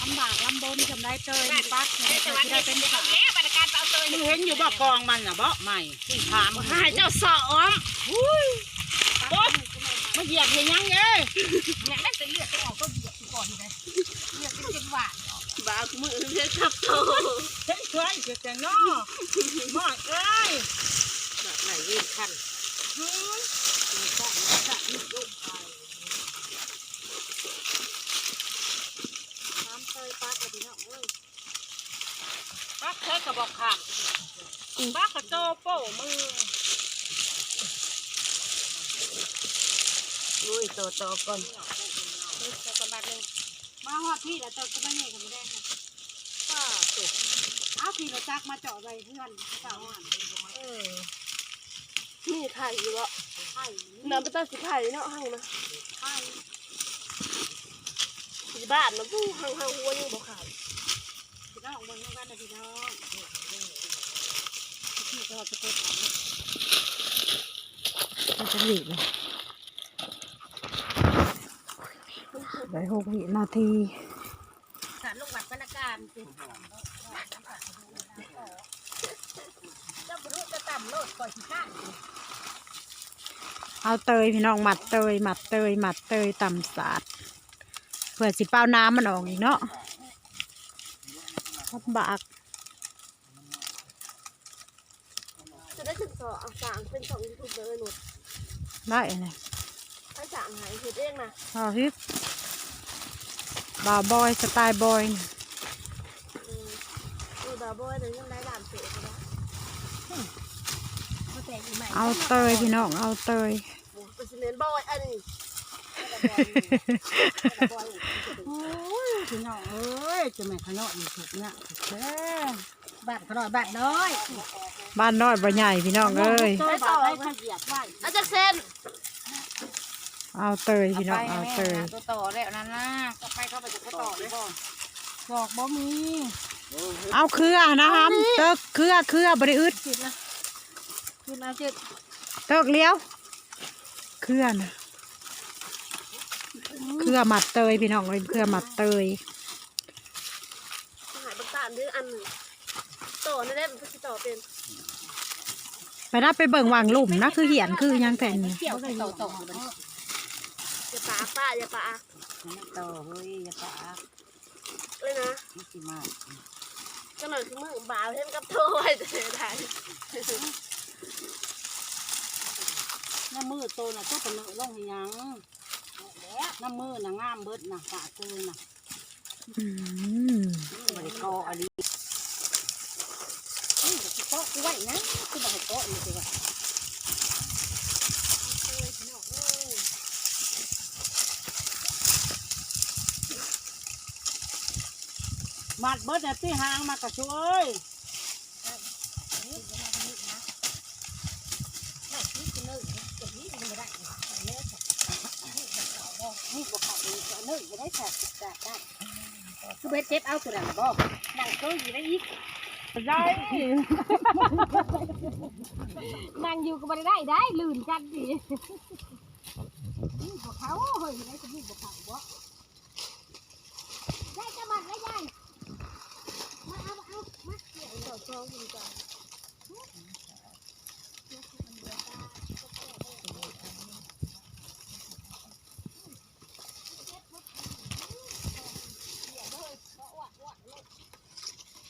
ລຳບາກລຳບົນຈຳໄດ້ເຕີຍ ປັກແລ້ວ ແຕ່ວ່າຊິໄດ້ເປັນຂາວ ແລ້ວບັດການເອົາເຕີຍ ມຶງເຫັນຢູ່ບໍ່ກອງມັນນະ ເບາະໃໝ່ທີ່ຂາມ ໃຫ້ເຈົ້າສອມ ອຸ້ຍ ໂອ້ຍ ມາຢຽບເຮັດຫຍັງເອີຍ ແມ່ນເປັນເລືອດ ໄປອອກກໍຢຽບ ກ່ອນເດ້ ເລືອດເປັນເຈັບຫວານ ບາກມືເຮັດກັບໂຕ ເຮັດເຄືອນເຮັດຫຍັງເນາະ ໝໍ້ເອີຍ ບາກໄຫຼເວນຄັນ ອື ນ້ຳເຕີຍປັກລະພີ່ນ້ອງເອີຍ ປັກເທື່ອກະບໍ່ຂາດ ປັກກະໂຕໂປ້ມື ລຸຍໂຕຕໍ່ກ່ອນ ລຸຍໂຕກ່ອນບາດໜຶ່ງ ມາຮອດພີ້ລະເຈົ້າກະມາແຍ່ກະມາແດງ ປ້າໂຕ ເອົາຂີ່ລົດຈັກມາເຈາະໄວ້ເຮືອນເຂົາເຈົ້າຫັ້ນ ເອີ ມີໄຂ່ຢູ່ບໍ່ ໄຂ່ ນ້ຳເປັນຕາຊິໄຂ່ເນາະ ເຮົານະ ໄຂ່ ຊິບ້ານນະ ຜູ້ ເຮົາ ເຮົາຫົວຍັງບໍ່ຂາດ ພີ່ນ້ອງເບິ່ງນຳກັນເດີພີ່ນ້ອງ ເຮົາຈະເກັບເອົາເນາະ ເຮົາຈະຫຼີກເນາະ ໄດ້ຫົກວິນາທີ ສານລົງວັດປະນາການ ເຈົ້າບໍ່ຮູ້ຈະຕຳໂລດ ຂ້ອຍຂີ້ຄ້ານ ເອົາເຕີຍພີ່ນ້ອງ ມັດເຕີຍ ມັດເຕີຍ ມັດເຕີຍ ຕຳສາດ ເພື່ອຊິເປົ່ານ້ຳມັນອອກອີກເນາະ ລຳບາກ ຈະໄດ້ຂຶ້ນເກາະ ເອົາສ້າງເປັນຊ່ອງຢູທູບເດີ ໄດ້ແຫຼະ ໃຜສ້າງໃຫ້ ເຮັດເອງນະ ບ່າວທິບ ບ່າວບອຍ ສະໄຕບອຍ ອື ເອີ ບ່າວບອຍນະ ຍັງໄດ້ລ້ານເສດຢູ່ເດ້ ອື ເອົາເຕີຍພີ່ນ້ອງ ເອົາເຕີຍ ໂອ້ຍ ກະຊິແມ່ນບອຍອັນນີ້ ໂອ້ຍ ພີ່ນ້ອງເອີຍ ຈະແມ່ນຂະນ້ອຍຢູ່ທຸກຍາກທຸກແທ້ ບ້ານຂະນ້ອຍບ້ານນ້ອຍ ບ້ານນ້ອຍບໍ່ໃຫຍ່ພີ່ນ້ອງເອີຍ ເອົາຈັກເສັ້ນ ເອົາເຕີຍພີ່ນ້ອງ ເອົາເຕີຍ ຕໍ່ແລ້ວນັ້ນນະ ຕໍ່ໄປເຂົາໄປຈະຕໍ່ເດ້ ດອກບໍ່ມີ ເອົາເຄືອນະຫຳ ເຕີຍເຄືອ ເຄືອບໍ່ໄດ້ອຶດ ເຕີຍລຽວ ເຄືອນະ ເຄືອມັດເຕີຍພີ່ນ້ອງເອີຍ ເຄືອມັດເຕີຍ ຫາຍບັກຕານເດີ ອັນ ຕໍ່ນັ້ນແຫຼະ ມັນຄືຊິຕໍ່ເປັນ ໄປນະ ໄປເບິ່ງຫວ່າງລຸ່ມນະ ຄືຫຽນຄືຫຍັງແທ້ນີ້ ກ່ຽວຕໍ່ຕໍ່ ຢ່າປາກປ້າ ຢ່າປາກ ຕໍ່ເຮີ້ຍ ຢ່າປາກ ເອີຍນະ ມັນຊິມາ ຈັກໜ້ອຍຄືມື້ບ່າວເຫັນກັບໂທໄວ້ແຕ່ໃດ ນ້ຳມືໂຕນະ ໂຕກະເນີລົງອີຫຍັງ ນ້ຳມືນະງາມເບິດນະ ປາກໂຕນະ ອືມ ບໍ່ໄດ້ເກາະອີ່ຫຼີ ອືມ ຊິເກາະກູໄວ້ນະ ຄືບໍ່ໃຫ້ເກາະນີ້ຄືວ່າ ມັດເບິດນະຕິ ຫາງມັນກະສວຍ ຄືເຮັດເຈັບເອົາຕົວນັ້ນບໍ່ ນັ່ງເຄີຍຢູ່ໄດ້ອີກ ໄດ້ ນັ່ງຢູ່ກະບໍ່ໄດ້ໄດ້ ໄດ້ລື່ນກັນຕິ ນີ້ບໍ່ເຂົ້າ ເຮີ້ຍ ໄດ້ສະມີບໍ່ເຂົ້າບໍ່ ຍາຍຈະມັດແລ້ວຍາຍ ມາເອົາ ມາເອົາ ມາ ເອົາສອງຢູ່ກ່ອນ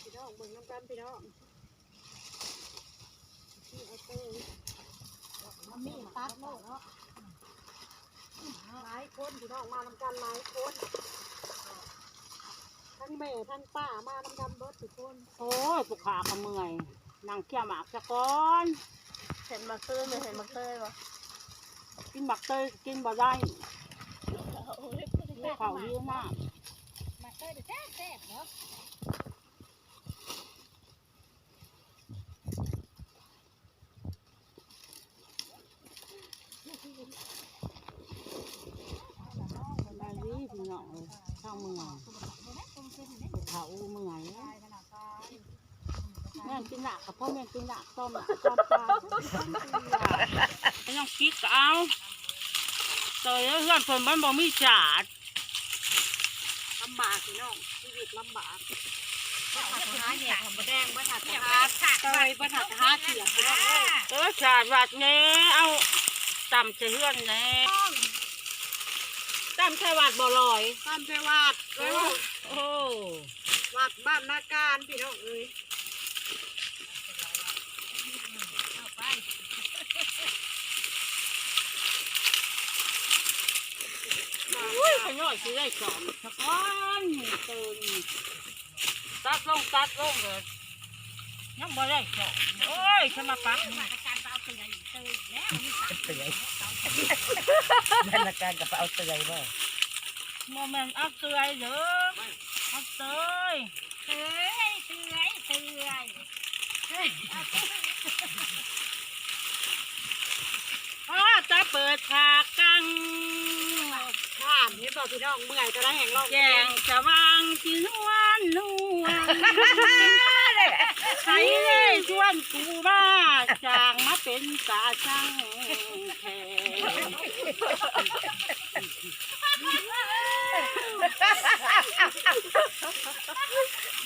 ພີ່ນ້ອງເບິ່ງນຳກັນ ພີ່ນ້ອງ ນີ້ເອົາເຕີຍ ມັນມີຕັດໂລດເນາະ ຫຼາຍຄົນ ພີ່ນ້ອງມານຳກັນຫຼາຍຄົນ ທັງແມ່ທັງປ້າມານຳກັນເບິດທຸກຄົນ ໂອ້ຍ ຜູ້ຂ້າກະເມື່ອຍ ນັ່ງເຄັຍໝາກສາກ່ອນ ເຫັນໝາກເຕີຍ ແມ່ເຫັນໝາກເຕີຍບໍ່ ກິນໝາກເຕີຍກະກິນບໍ່ໄດ້ ຫິວເຂົ້າຫິວນ້ຳ ໝາກເຕີຍແຊບໆເນາະ. ສະບາຍດີພີ່ນ້ອງເອີຍ ເຊົາເມື່ອຍ ເຖົ້າເມື່ອຍ ແມ່ນກິນລາບກະພໍແມ່ນກິນລາບ ຕົ້ມລາບ ຕົ້ມປາ ຍັງກິນກະເອົາ ເຕີຍເຮືອນເພິ່ນມັນບໍ່ມີຈາດ. ປາກພີ່ນ້ອງ ຊີວິດລຳບາກ ບໍ່ທັນຫາແຍກຫອມແດງ ບໍ່ທັນຫາເຕີຍ ບໍ່ທັນຫາຂຽດພີ່ນ້ອງເອີຍ. ເອີ ສາດວັດແດ່ ເອົາຕຳໃສ່ເຮືອນແດ່ ຕຳໃສ່ວັດບໍ່ລອຍ ຕຳໃສ່ວັດ ໂອ້ ໂອ້ ວັດບ້ານນາການພີ່ນ້ອງເອີຍ. ໂອ້ຍ ຂະນ້ອຍຊິໄດ້ສອນສະກ່ອນ ຕື່ນ ຕັດລົງ ຕັດລົງເລີຍ ຍັງບໍ່ໄດ້ສອນ. ໂອ້ຍ ສະມາປັກ ເຕືອຍ ແມ່ນລະການກໍໄປເອົາເຕືອຍບໍ່? ບໍ່ແມ່ນເອົາເຕືອຍເດີ ເອົາເຕີຍ ເຕີຍ ເຕືອຍ ເຕືອຍ. ອ້າ ຕາເປີດຜາກັງ ຜ່ານເຫັນບໍ່ພີ່ນ້ອງ ເມື່ອຍກໍໄດ້ແຮງຮ້ອງ ແຈ້ງສະຫວ່າງຊິນວນນວນ ໃຜໄດ້ຊວນກູມາ ສ້າງມາເປັນຕາຊັງແທ້.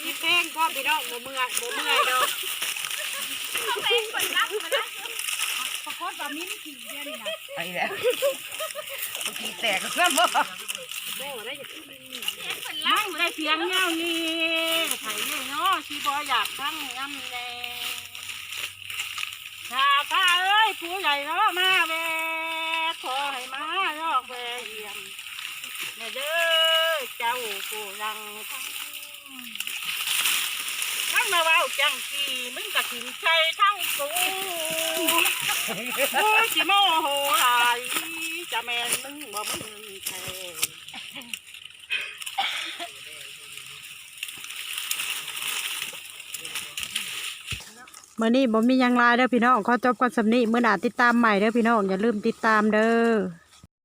ມີເພງພ້ອມພີ່ນ້ອງ ບໍ່ເມື່ອຍ ບໍ່ເມື່ອຍດອກ. ເພງເພິ່ນລັບມາແລ້ວ ປາກົດວ່າມີຂີ້ເດຍນີ້ນະ ໄປແລ້ວ ຂີ້ແຕກນຳບໍ່? ບໍ່ໄດ້ ມັນໄດ້ພຽງແນວນີ້ ໃຜແນ່ນໍ ຊິບໍ່ຢາກຟັງນຳແດ່. ຖ້າຟ້າເອີຍ ຜູ້ໃດເນາະມາແວ່ ຂໍໃຫ້ມາລອກແວ່ຢ້ຽມແດ່ເດີ ເຈົ້າຜູ້ລັງຄຳ. ຄັນມາເວົ້າຈັ່ງຊີ້ ມຶງກະຖິ້ມໃສ່ທັງກູ ກູຊິໂມໂຫຫຼາຍ ຈະແມ່ນມຶງບໍ່ມຶງແທ້. ມື້ນີ້ບໍ່ມີຫຍັງຫຼາຍເດີພີ່ນ້ອງ ຂໍຈົບກ່ອນສ່ຳນີ້ ມື້ໜ້າຕິດຕາມໃໝ່ເດີພີ່ນ້ອງ ຢ່າລືມຕິດຕາມເດີ.